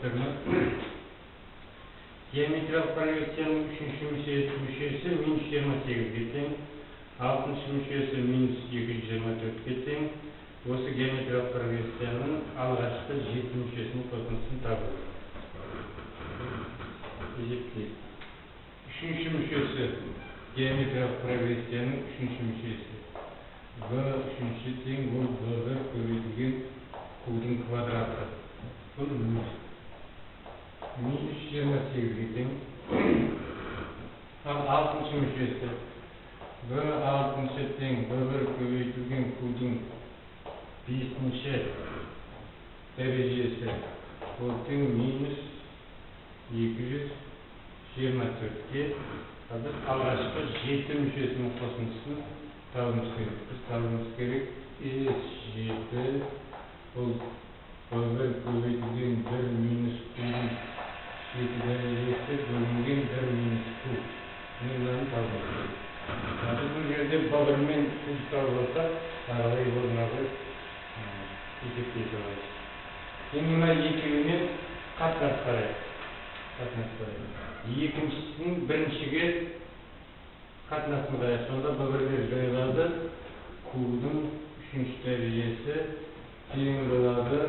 Тұрмыз. Геометриялық прогрессияның үшінші мүшесі минус 28-ге тең, алтыншы мүшесі минус 224-ке тең. Осы геометриялық прогрессияның алғашқы 7 мүшесінің қосындысын табу. Есептейік. Үшінші мүшесі геометриялық прогрессияның үшінші мүшесі. В үшінші тең ол В1 көбейтілген Q-дің квадраты. Бұл минус 28-ге тең. Ал алтыншы мүшесі В алтыншы тең В1 көбейтілген Q-дің бесінші дәрежесі. Ол тең минус 224-ке. Біз алғашқы 7 мүшесінің қосындысын табуымыз керек. Біз табуымыз керек S7 бұл В1 көбейтілген 1 минус Q-дің 7 дәрежесі бөлінген 1 минус Q. Мынаны табуымыз керек. Біз бұл жерде В1 мен Q тауып алсақ, ары қарай орнына қойып есептей саламыз. Енді мына екеуіне қатынас қарайық. Қатынас қарайық. Екіншісінің біріншіге қатынасын қарайық. Сонда В1-лер жойылады. Q-дің үшінші дәрежесі тең болады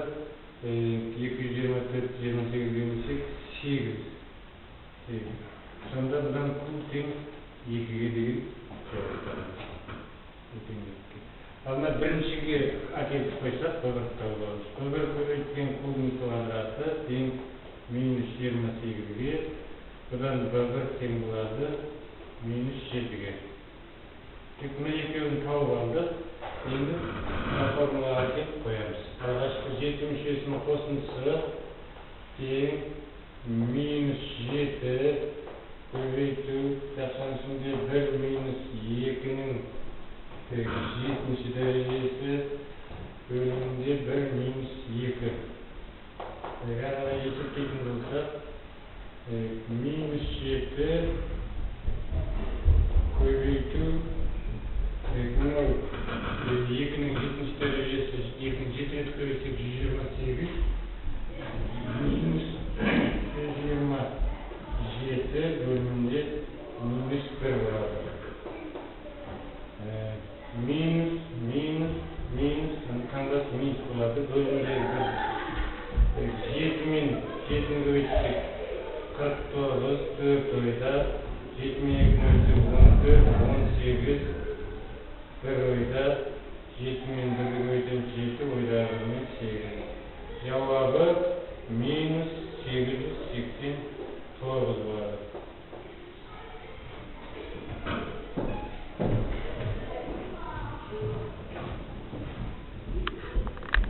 224 28-ге бөлсек 8. 8. Сонда бұдан Q тең 2-ге деген жауап табамыз. Ал мына біріншіге әкеліп қойсақ, В1 тауып аламыз. В1 көбейтілген Q-дің квадраты тең минус 28-ге, бұдан В1 тең болады минус 7-ге. Тек мына екеуін тауып алдық. Енді мына формулаға әкеліп қоямыз. Алғашқы 7 мүшесінің қосындысы тең минус 7 көбейту жақшаның ішінде 1 минус 2-нің жетінші дәрежесі бөлімінде 1 минус 2. Егер есептейтін болсақ, минус 7 көбейту мынау 2-нің жетінші дәрежесі, 2-ні 7 рет көбейтсек 128, минус 127 бөлімінде минус 1 болады. Минус, минус, минус, таңдасы минус болады. Бөлімдегі бір 7 мен 7-ні көбейтсек 49, 4 ойда, 7 мен 2-ні көбейтсек 14, 18, 1 ойда, 7 мен 1-ді көбейтеміз 7, ойдағы 1 8. Жауабы минус 889 болады.